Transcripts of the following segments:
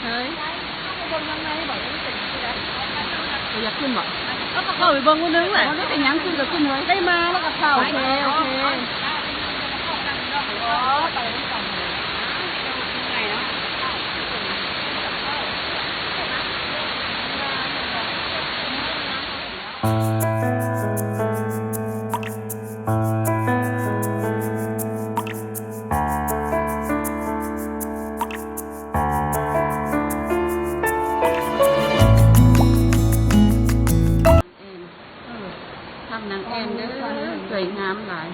ເຮີ້ຍ ເຮົາໄປເບິ່ງທາງໃນບໍ່ ມັນເປັນຈັ່ງໃດ? ບໍ່ຢາກຂຶ້ນບໍ່? ເຮົາໄປເບິ່ງມື້ໜຶ່ງແຫຼະ. ບໍ່ໄດ້ເປັນຫຍັງ ຂຶ້ນກໍຂຶ້ນເຮີ້ຍ. ໄດ້ມາແລ້ວກໍເຂົ້າ. ໂອເຄ ໂອເຄ. ຖ້ຳນາງແອ່ນເດີ ສວຍງາມຫຼາຍ.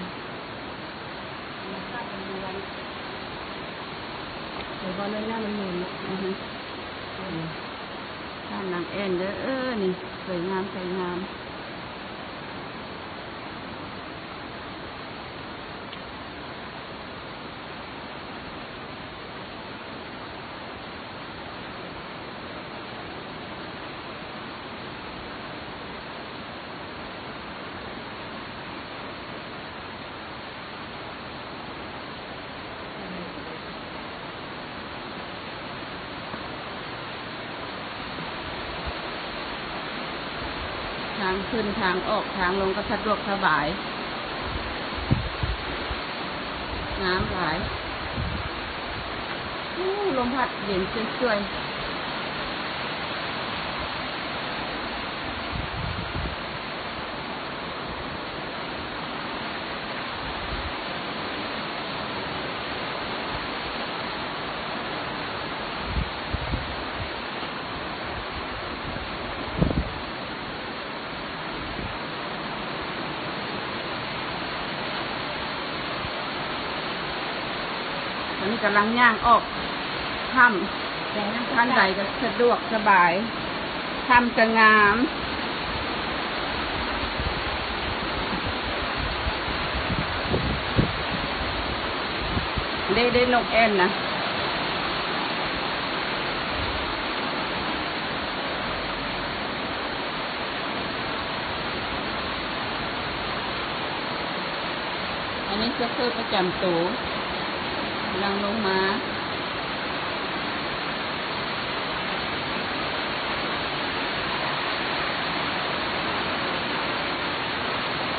ເອີ ບໍ່ ນັ້ນນະ ມັນເໝືອນເນາະ. ອືຮຶ ຖ້ຳນາງແອ່ນເດີ ນີ້ ສວຍງາມ ສວຍງາມ. ທາງຂຶ້ນທາງອອກທາງລົງກໍສະດວກສະບາຍ ງາມຫຼາຍ. ໂອ້ ລົມພັດເຢັນຊ່ວຍໆ. ຕອນນີ້ກຳລັງຍ່າງອອກຖ້ຳ ຂັ້ນໄດກໍສະດວກສະບາຍ ຖ້ຳກໍງາມ. ເດ້ ເດ້ ນົກແອ່ນນະ. ອັນນີ້ໂຊເຟີປະຈຳໂຕ ກຳລັງລົງມາ.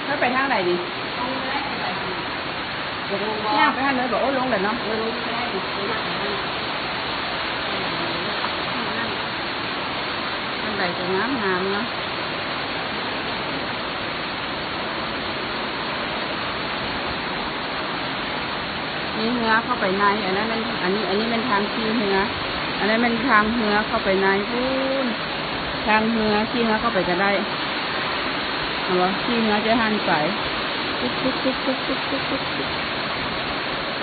ເຮົາໄປທາງໃດນີ້? ຍ່າງໄປທາງເດີບໍ? ໂອ້ ລົງແລ້ວເນາະ. ເອີ ລົງໄປໄດ້ ທາງໃດກໍງາມໆເນາະ. ມີເຮືອເຂົ້າໄປໃນ ອັນນັ້ນແມ່ນ ອັນນີ້ ອັນນີ້ແມ່ນທາງຂີ່ເຮືອ ອັນນັ້ນແມ່ນທາງເຮືອເຂົ້າໄປໃນພຸ້ນ. ທາງເຮືອ ຂີ່ເຮືອເຂົ້າໄປກໍໄດ້ ເຫັນບໍ່? ຂີ່ເຮືອຈາກຫັ້ນໄປ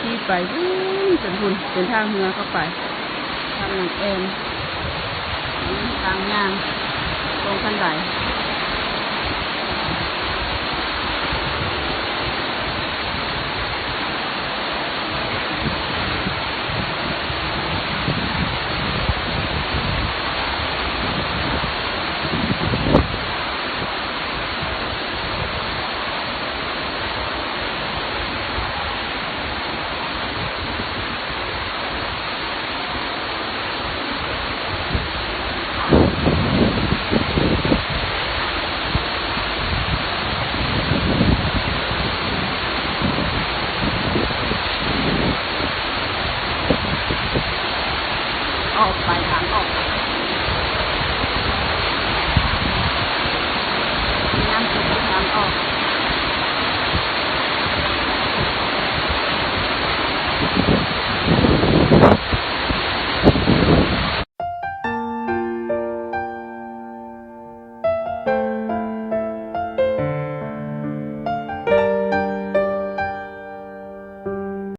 ຂີ່ໄປພຸ້ນ ຈົນພຸ້ນ ເປັນທ່າເຮືອເຂົ້າໄປ ຖ້ຳນາງແອ່ນ. ນີ້ທາງຍ່າງລົງຂັ້ນໄດ. ອອກໄປ ທາງອອກ.